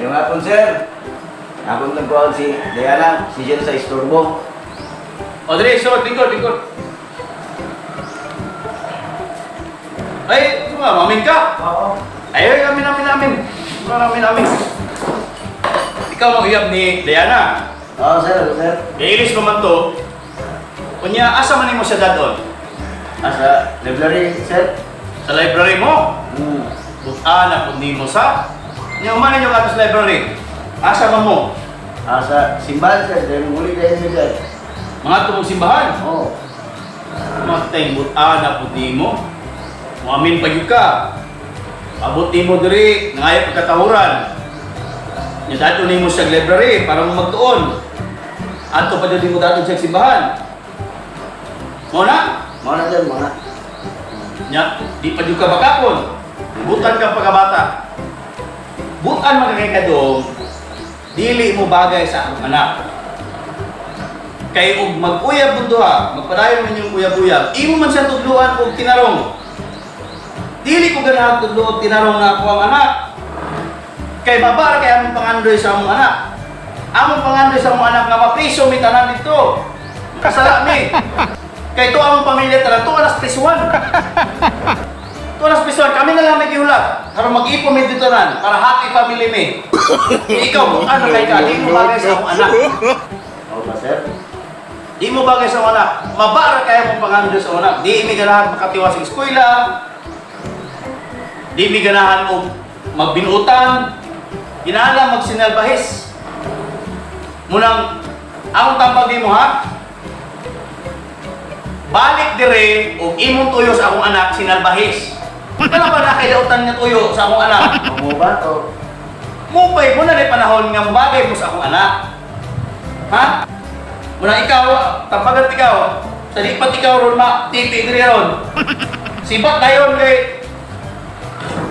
Ayun nga po, sir. Ako nagkuhan si Diana, si Jen sa istorbo. O, dali, so, lingkod, lingkod. Ay, ito nga, mamin ka. Oo. Ay, ay, amin, amin, amin. Amin, amin, amin. Ikaw ang uyab ni Diana. Oo, sir, sir. Iilis pa man to. Kunya, asa man nimo siya dadon? Asa library, sir. Sa library mo. Hmm. Buta na pud nimo sa. Nya man ninyo ato sa library. Asa man mo? Asa simbahan, sir. Dahil muli kayo ni sir. Mga tumong simbahan. Oo. Matay buta na pud nimo. Muamin pa gyud ka. Abot nimo diri, nangayo pagkatahuran. Nya dadon nimo sa library para mo magtuon. Adto pa jud nimo dadon sa simbahan. Mo na? Mga na, sir, mga. Nya, di pa jud ka bakapon. Butan ka pagkabata. Butan man kay kadong dili mo bagay sa akong anak. Kay og mag-uyab mo duha, magpadayon man yung uyab-uyab, imo man siya tudluan og tinarong. Dili ko ganahan tudlo og tinarong na ako ang anak. Kay babar kay among pangandoy sa among anak. Among pangandoy sa among anak nga mapriso mi tanan dito. Kasala mi. Kay to among pamilya tanan to alas prisuan. Tulas pisuan, kami na lang may gihulat. Karon mag-ipon mi dito nan para happy family mi. Ikaw, ano kay ka, di mo bagay sa akong anak. Oo ba, sir? Di mo bagay sa akong anak. Mabara kaya mong pangando sa akong anak. Di mi ganahan makatiwas sa eskwela. Di mi ganahan og magbinuutan. Ginahan lang magsinalbahis. Munang, ang tambag nimo ha? Balik dire og imong tuyo sa akong anak sinalbahis. Ano ba na kay dautan nga tuyo sa akong anak? Mo ba to? Mupay mo na rin panahon nga mabagay mo sa akong anak. Ha? Muna ikaw, tapagat ikaw. Sa lipat ikaw ron ma, tipi diri ron. Sibat dayon kay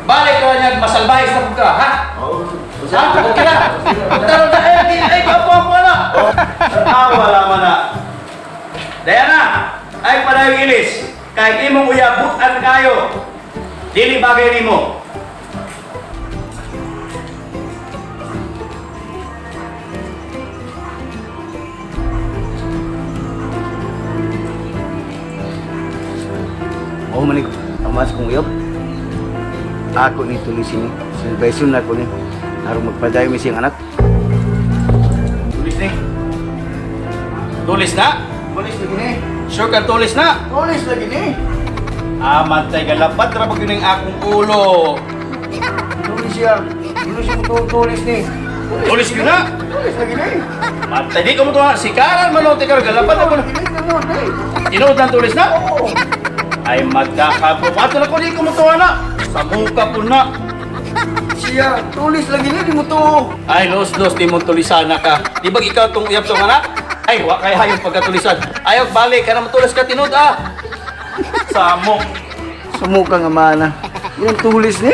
balik ka niya, masalbahis na pud ka, ha? Oo. Ha? Okay na. Taron na, eh, di, ay, kapo ako na. Ah, wala man na. Diana, ay panayong ilis. Kahit imong uyab, butan kayo. Dili bagay nimo. Oo, manig. Ang mas kong uyab. Ako ni tulisin ni. Silbaysun na ko ni. Aron magpadayon mi siyang anak. Tulis ni. Tulis na? Tulis lagi ni. Sure ka tulis na? Tulis lagi ni. Ah, matay galapat ra pag yun ang akong ulo. Tulis siya. Tulis yung tulis ni. Tulis yun na? Tulis lagi ni. Matay di ko mo to ha. Sikaran man o tikar galapat ra pag. Tulis na mo, ni. Tinuod lang tulis na? Oo. Ay magkakabukato na ko di ko mo to na. Sa muka po na. Siya, tulis lagi ni, di mo to. Ay, los, los, di mo tulisan na ka. Di ba ikaw tong uyab sa anak? Ay, wa kay hayong pagkatulisan. Ayaw, balik ka na matulis ka, tinud ah. Samo. Sumuka nga mana. Yung tulis ni.